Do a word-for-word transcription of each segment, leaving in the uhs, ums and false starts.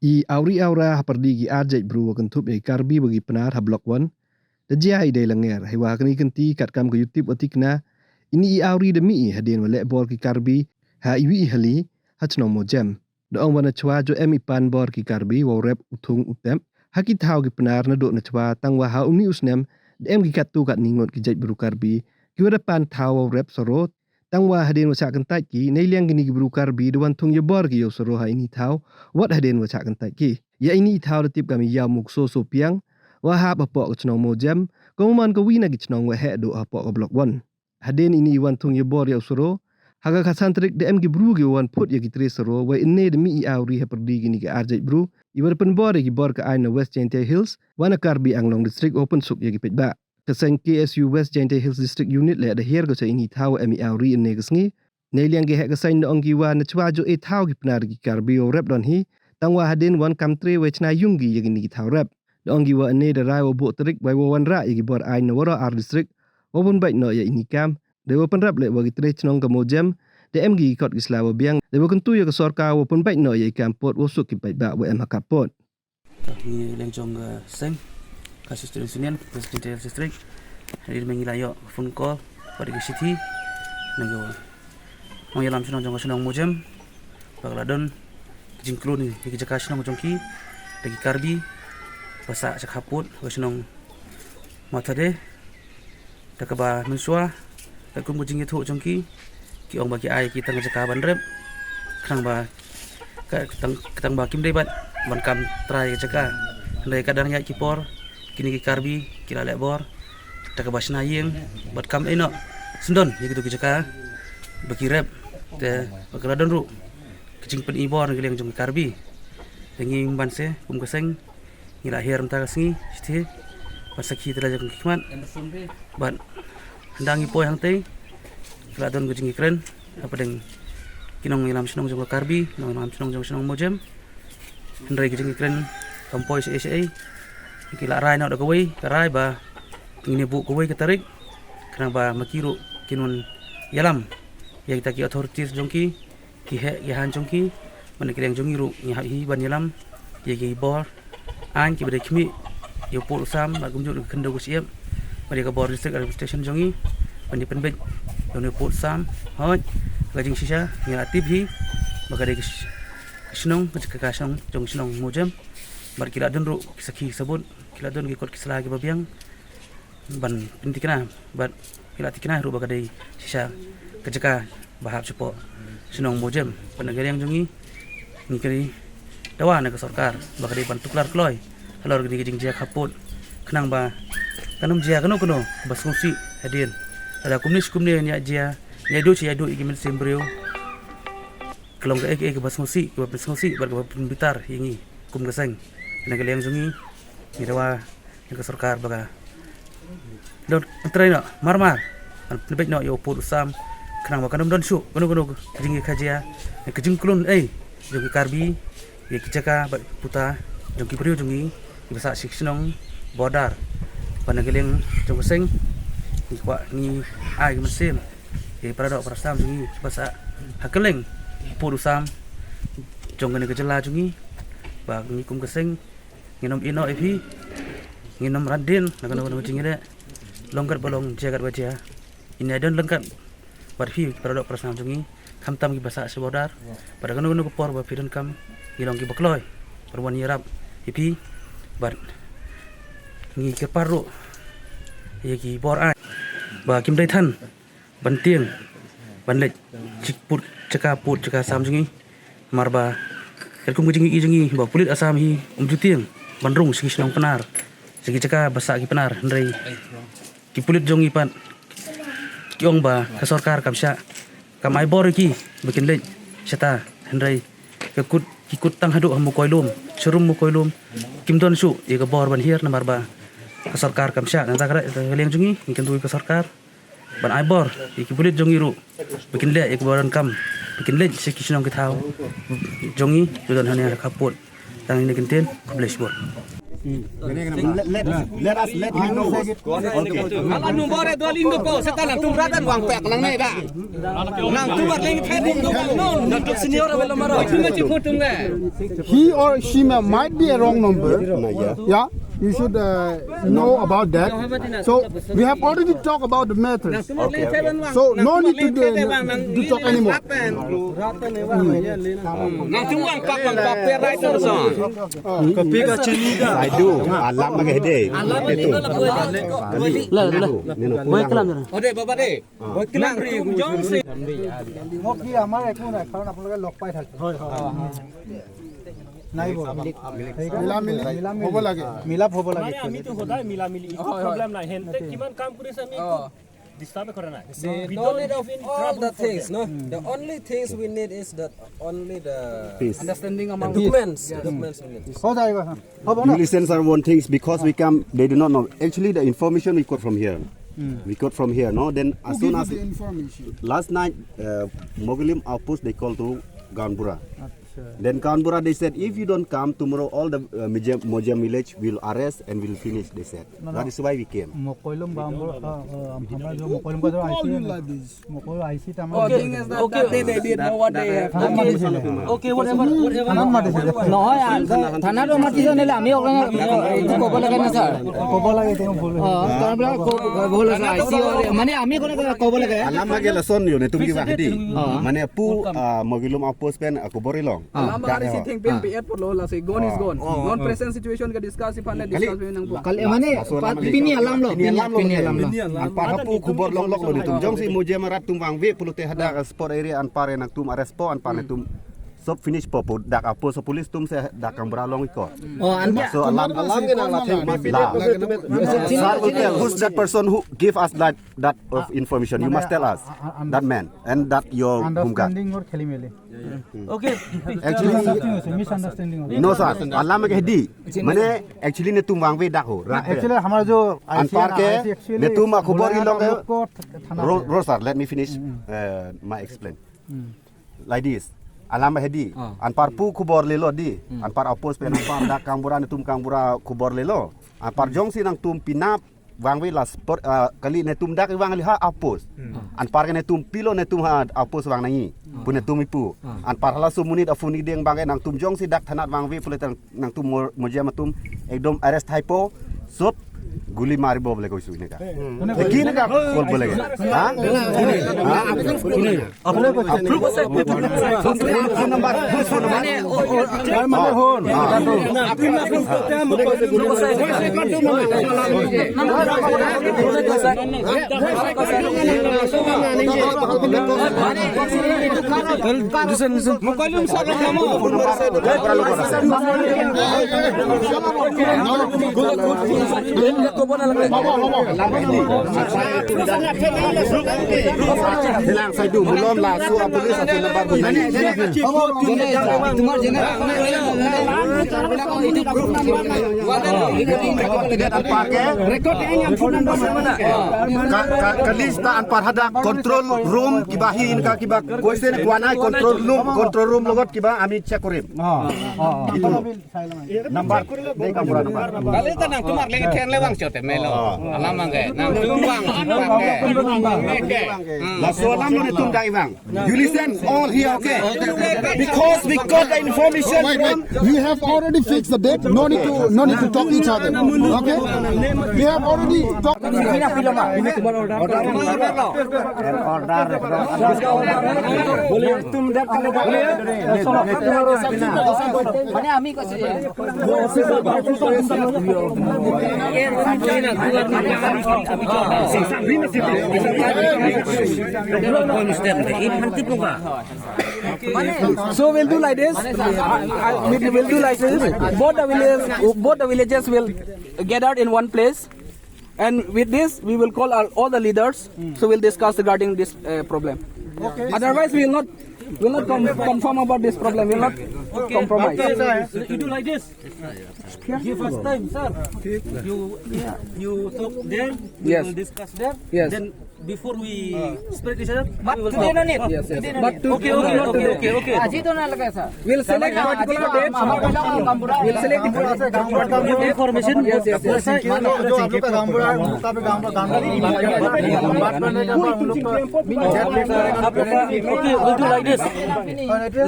I awri awra ha pyrdi ki ar jaitbru wa kynthup ïa i Karbi wa ki Pnar ha Block One da jia i dei langer, heiwa ha kane ka kynti katkam ka YouTube wa tikna, ini i awri da mih i hadien wa leh bor ki Karbi ha iwi i hali ha chnong Mawjem. Da ong wa nachwa ju em i pan bor ki Karbi wow rep u thung u tep ha ki thaw ki Pnar naduh nachwa, tangwa ha uni u snem da em ki katto katni ngut ki jaitbru Karbi kiwa da pan thaw wow rep saro, tangwa hadien wa shah kyntait ki, neiliang kini ki bru Karbi da wan thung ïa bor ki ïa u saro ha ini i thaw wat hadien wa shah kyntait ki. Ïa ini i thaw da tip kam i Ïaw Mukso Sohpiang, wa hap hapoh ka chnong Mawjem, ka wa man kawi na ki chnong wa heh duh hapoh ka Block One. Hadien ini i wan thung ïa bor ïa u saro, ha ka khatsan tarik da em ki bru ki wa wan phut ïa ki tre saro, wei ynne da mih i awri ha pyrdi kini ki ar jaitbru iwa da pynbor ïa ki bor ka aiñ na West Jaintia Hills wa na Karbi Anglong District wow pynsuk ïa ki paidbah. Ka seng K S U West Jaintia Hills District Unit leh da hiar ko cha ini i thaw wa em i awri ynne ka sngi. Neiliang ki heh ka seng da ong ki wa nachwa ju e thaw ki Pnar ki Karbi wow rep don hi, tangwa hadien wan kam tre wei chna yung ki ïa kini ki thaw rep. Da ong ki wa ynne da rai wa buh tarik wei wa wanrah ïa ki bor aiñ na waroh ar district wow pynbeit noh ïa ini i kam. Dei wa pynrep leh wa ki tre chnong ka Mawjem da em ki kot ki sla wa biang, dei wa kyntu ïa ka sorkar wow pynbeit noh ïa i kam pud wow suk ki paidbah wa em ha ka pud. Ngi liang jong ka seng Khasi Students Union, West Jaintia Hills District. Hadien mynta ngi la ïoh phone call bad ka shithi na ka nongïalam shnong jong ka shnong Mawjem ba ka la don ka jingkhlun ïa ki jaka shnong jong ki da ki Karbi ba sah sha khappud ka shnong Mathade. Da kaba mynshuwa, katkum ka jingïathuh jong ki, ki ong ba ki ai ki tang ka jaka ban rep, khnang ba ka tang, ka tang ba kim dei bad ban kam trai ka jaka. Hynrei ka dang ïaid ki por, kini ki Karbi ki la leh bor da kaba shna ïing bad kam ei noh syndon ïa kito ki jaka ba ki rep. Te ba ka la don ruh ka jingpyni bor na ka liang jong ki Karbi. Te ngi ban se kum ka seng ngi la hiar mynta ka sngi, shithi, ban sakhi ïa la jong ki khmat. Bad hadien ngi poi hangtei, ki la don ka jingkren hapdeng ki nongïalam shnong jong ka Karbi, nongïalam shnong jong ka shnong Mawjem. Hynrei ka jingkren kam poi shaei shaei. Ki la rai noh da kawei ka rai ba ngin ïa buh kawei ka tarik, khnang ba ma ki ruh kin wan ïalam ïa kita ki authorities jong ki, ki heh ki haiñ jong ki. Bad na ka liang jong ngi ruh ngi hap hi ban ïalam ïa ki bor aiñ kiba dei khmih ïa u pud u sam, bad kumjuh ka khyndew ka shyiap bad ïa ka bor District Administration jong ngi ban ïa pynbeit ïa u pud u sam. Hooid, ka jingshisha ngi la tip hi ba ka dei ka sh-, ka shnong, ka jaka shnong jong ka shnong Mawjem. Bad ki la don ruh ki sakhi sabut, ki la don ki kot ki sla kiba biang ban pynthikna, bad ki la thikna ruh ba ka dei shisha ka jaka ba hap shapoh shnong Mawjem. Bad na ka liang jong ngi, ngi kyrpad dawa na ka sorkar ba ka dei ban tuklar kloi halor kane ka jingjia khappud, khnang ba kan ym jia kano kano ba sngewsih hadien. Lada kumne shi kumne ngi ïa jia, ngi ïa duh shi ïa duh ïa ki mynsiem briew, ka long kaei kaei kaba sngewsih, kaba pynsngewsih bad kaba pynbitar ïa ngi kum ka seng. Na ka liang jong ngi, ngi dawa ïa ka sorkar ba ka don pyntrei noh marmar, ban pynbeit noh ïa u pud u sam, khnang ba kan ym don shuh kano kano ka jingïakajia, ka jingkhlun ei jong ki Karbi ïa ki jaka bad puta jong ki briew jong ngi kiba sah sha ki shnong border. Bad na ka liang jong ka seng, ngi kwah, ngi ai ka mynsiem ïa ki paradoh parasnam jong ngi kiba sah ha kylleng u pud u sam jong kane ka jylla jong ngi, ba ngi kum ka seng ngin ym ïehnoh ïa phi, ngin ym rat dien na kano kano ka jingïaleh. Long kat ba long, jia kat ba jia, ngin ïadon lang kat bad phi ki paradoh parasnam jong ngi, khamtam kiba sah sha border. Bad kano kano ka por ba phi donkam, ngi long kiba kloi ban wan ïarap ïa phi. Bad ngi kyrpad ruh ïa ki bor aiñ ba kim dei than ban tieng ban leit sha ki pud jaka, pud jaka sam jong ngi. Namar ba katkum ka jingïohi jong ngi ba u pulit Assam hi um ju tieng ban rung sha ki shnong Pnar, sha ki jaka ba sah ki Pnar, hynrei ki pulit jong ngi pat ki ong ba ka sorkar kam shah, kam ai bor ïa ki ba kin leit shata, hynrei ka kut, ki kut tang haduh ha Mokoilum, sharum Mokoilum, kim don shuh ïa ka bor ban hiar namar ba ka sorkar kam shah. Nangta ka liang jong ngi, ngi kyntu ïa ka sorkar ban ai bor ïa ki pulit jong ngi ruh ba kin leh ïa kaba donkam, ba kin leit sha ki shnong ki thaw jong ngi ba don hangne ha khappud. Tang ine i kyntien, khublei shibun. Let, let us, let him know. Okay. Ala nu bore dua lindo ko, setan nang tum ratan wang pek lang ne da. Nang tum ar leng pek lindo ko, no, nang tum senior wala maro. Tum ci photum ne. He or she may, might be a wrong number. Yeah, you should uh, know about that. So we have already talked about the matter. So no need to, do, to talk anymore. Nang tum wang pak wang pak pe right or wrong. Saidu, alam ma ka hede. Alam ni na la. Ode baba de. Nang tum jong si. Ngok hi amar ekho nai, karon apun loge lok pai thak. Nai bo. মিলা মিলি হ'ব লাগে। মিলাপ হ'ব লাগে। মানে আমি তো সদায় মিলা মিলি, একো প্ৰব্লেম নাই। হেনতে কিমান কাম কৰিছে আমি একো ডিষ্টাৰ্ব কৰা নাই। We don't need of all the things, no? The only things we need is that only the Peace. Understanding among documents. Documents we need. हो जाएगा, हाँ। You listen, sir, one things because we come, they do not know. Actually, the information we got from here. We got from here, no? Then as soon as the information? Last night, uh, Mogilim outpost, they called to Ganbura. Then Ganbura, they said, if you don't come tomorrow, all the uh, Mojam village will arrest and will finish, they said. That is why we came. Mokoilum Ganbura, uh, uh, Mokoilum ka jo I C. Mokoilum I C. Okay, okay. They, they did know what they have. Okay, whatever, whatever. নহয়, থানাত মাতিছে নে আমি ক'ব লাগে নে ছাৰ? ক'ব লাগে, তেওঁ ভুল। অ, তাৰ পৰা ভুল হৈছে, আই চি মানে আমি ক'ব লাগে। Alam ma gela son yo ne tum ki wahdi. Mane pu Mogilim outpost pen aku bori long. Alam ma gela si thing pen pi et polo la si gone is gone. Non present situation ka discuss ipan discuss nang pu. Kali mane pini alam lo, pini alam lo. Anpar hapu khubor long lok lo ni tum. Jong si Mojam rat tum wang ve pulu te hada sport area anpar nang tum arrest po anpar nang tum. Sob finish po pu dak apo so police tum se dak Ganbura long iko. Oh, anpar. So alam alam ke nang la. Sir will tell who's that person who give us that that of information. You must tell us that man and that your home guard. Understanding or kheli meli. Okay. Actually, misunderstanding. No sir, alam ke hedi. Mane actually ne tum wang ve dak ho. Actually hamara jo anpar ke ne tum aku bori long ke. Ro, ro sir, let me finish uh, my explain. Like this. Alam hedi. Anpar pu khubor lelo di. Anpar apos pe anpar dak Ganbura ne tum Ganbura khubor lelo. Anpar jong si nang tum pinap wang ve la sport uh, kali ne tum dak wang li ha apos. Anpar ne tum pilo ne tum ha apos wang nangi. Pu ne tum ipu. Anpar hala so munit afu ni deng bang nang tum jong si dak thanat wang ve pule tang nang tum Mojam atum ekdom arrest hai po. Sob guli mari bo bole ko isu ne ka. Lagi ne ka kol bole ka. Ha? Ha? Approve ko sa. Phone number, phone number. Lang saidu mulom la su a police a phone number. Ka, ka, ka list ta anpar hadak control room kiba hi ka kiba question kwana control room, control room logot kiba ami check kurim. Itu. Number, dei ka mura number. Kali ta nang tumar leng ten le wang chote melo. Alam angge, nang tum wang. La so alam ni tum dai wang. You listen all here, okay? Because we got the information from. We have already fixed the date. No need to, no need to talk each other. Okay? We have already talked. An order. মানে আমি কৈছো যে So we'll do like this. I, I, we'll, we'll do like this. Both the villages, both the villages will gather in one place. And with this, we will call our, all the leaders. So we'll discuss regarding this uh, problem. Otherwise, we will not, we will not com- confirm about this problem. We will not compromise. You do like this. Give us time, sir. You, you talk there. We will discuss there. Yes. Then Before we spread each other, but we will today no need. Yes, yes. Today no need. Okay, okay, okay, okay, okay. Aji to na laga sa. We'll select a particular date. We'll select the information. Yes, yes, yes. जो आप लोग का गांव बुढ़ा है, उनका भी गांव का गांव का बात करने का, हम लोग को आप लोग का, okay, we'll do like this.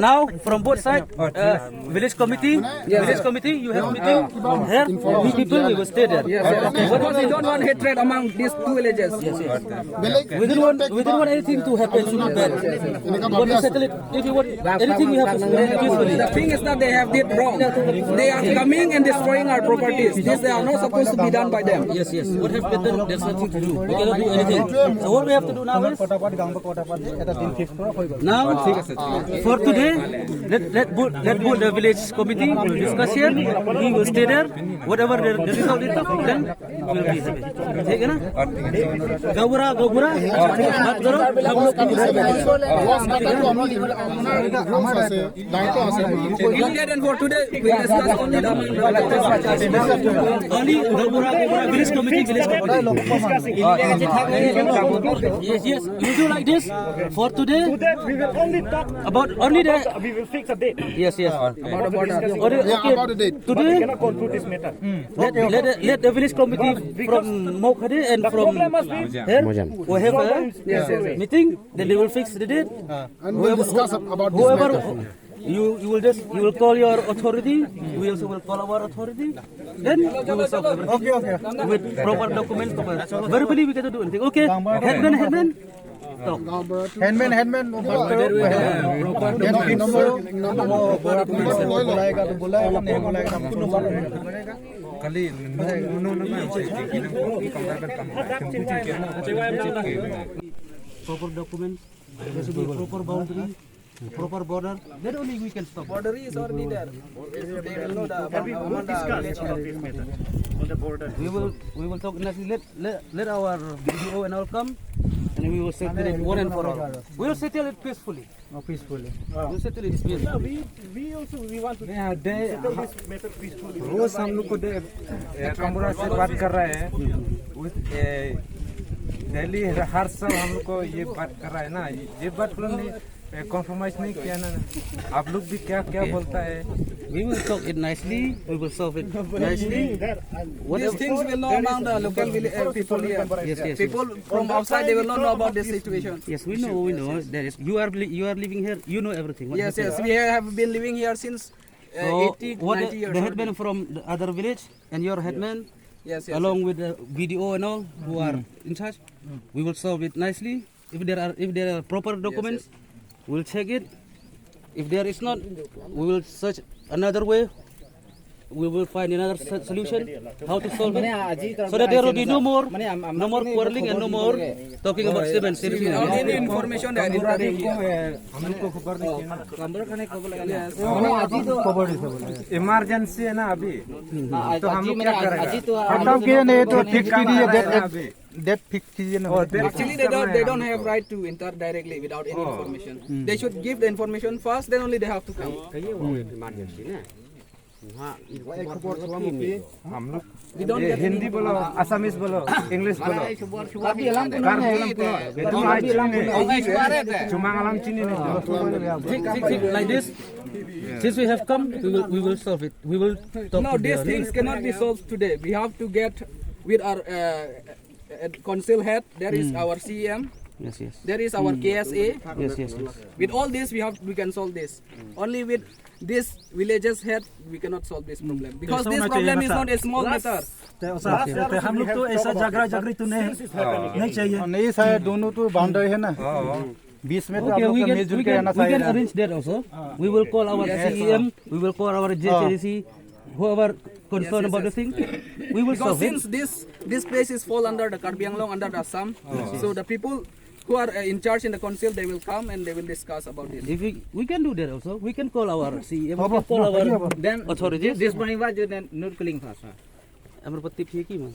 Now, from both sides, uh, village committee, village committee, you have meeting here, we people, we will stay there. Yes, yes. Because we don't want hatred among these two villages. Yes, yes. We don't want, we don't want anything to happen, to be bad. We want to settle it. If you want anything, we have to settle it peacefully. The thing is that they have did wrong. They are coming and destroying our properties. This they are not supposed to be done by them. Yes, yes. What have they done? There's nothing to do. We cannot do anything. So what we have to do now is, now, for today, let, let both, let both the village committee will discuss here. We will stay there. Whatever the, the result is, then we'll be happy. ठीक है ना? गावबुढ़ा, गावबुढ़ा, बात करो, हम लोग को भी सुनो। We'll get and for today, we'll discuss only the only गावबुढ़ा, गावबुढ़ा, village committee, village committee. Yes, yes. You do like this for today. Today we will only talk about only the, we will fix a date. Yes, yes. About, about, yeah, okay, about the date. Today, we cannot conclude this matter. Let, let, let the village committee from Mawkhade and from here, we have a meeting, then they will fix the date. And we'll discuss about this matter. Whoever, you, you will just, you will call your authority, we also will call our authority. Then we will solve everything. Okay, okay. With proper documents, proper. Verbally, we cannot do anything. Okay, headman, headman. Headman, headman, वो बात करो। नंबर, नंबर, बुलाएगा तो बुलाएगा, नहीं बुलाएगा तो बुलाएगा। Proper documents, there should be a proper boundary, proper border. Then only we can stop. Border is already there. They will know the, have we discussed about this matter on the border? We will, we will talk. Let, let, let our B D O and all come, and we will settle it one and for all. We will settle it peacefully. Oh, peacefully. We'll settle it peacefully. Yeah, we, we also, we want to settle this matter peacefully. रोज हम लोग को दे, ए, कमरा से बात कर रहा है। उस, ए, डेली हर साल हम लोग को ये बात कर रहा है ना, ये बात को नहीं, ए, कॉम्प्रोमाइज नहीं किया ना। आप लोग भी क्या, क्या बोलता है? We will talk it nicely. We will solve it nicely. These things will know among the local village, uh, people here. Yes, yes, yes. People from outside, they will not know about this situation. Yes, we know, we know. There is, you are li-, you are living here, you know everything. What happened? Yes, yes, we have been living here since, uh, eighty, ninety years old. So, what the, the headman from the other village and your headman, yes, yes, along with the B D O and all who are in charge, we will solve it nicely. If there are, if there are proper documents, we'll check it. If there is not, we will search another way. We will find another so-, solution how to solve it, so that there will be no more, no more quarreling and no more talking about cement. Without any information, they are entering here. Yes. इमरजेंसी है ना अभी, तो हम लोग क्या करेगा? खत्म किए नहीं तो फिक्स कीजिए, डेट, डेट फिक्स कीजिए ना। Actually, they don't, they don't have right to enter directly without any information. They should give the information first, then only they have to come. कहिए, वो इमरजेंसी ना। वहाँ एक खबर सुना मुझे। हम लोग, ये हिंदी बोलो, असमीज बोलो, इंग्लिश बोलो। कार्बी आंलंग बोलो। ये तो आज चीनी नहीं। Chumang Alam chini ne. ठीक, ठीक, ठीक, like this. Since we have come, we will, we will solve it. We will talk to the... No, these things cannot be solved today. We have to get with our, uh, uh, council head. There is our C E M. Yes, yes. There is our K S A. Yes, yes, yes. With all this, we have, we can solve this. Only with this village's head, we cannot solve this problem. Because this problem is not a small matter. तो ऐसा, तो हम लोग तो ऐसा झगड़ा झगड़ी तो नहीं, नहीं चाहिए। नहीं सर, दोनों तो बांधव है ना। बीच में तो हम लोग को मिलजुल के रहना चाहिए ना। Okay, we can, we can, we can arrange that also. We will call our C E M, we will call our J H A D C, whoever concerned about the thing, we will solve it. Because since this, this place is fall under the Karbi Anglong, under the Assam, so the people who are, uh, in charge in the council, they will come and they will discuss about this. If we, we can do that also. We can call our C E M, we can call our authorities. This, this one was not calling for us, sir. Amar pati phi ki man.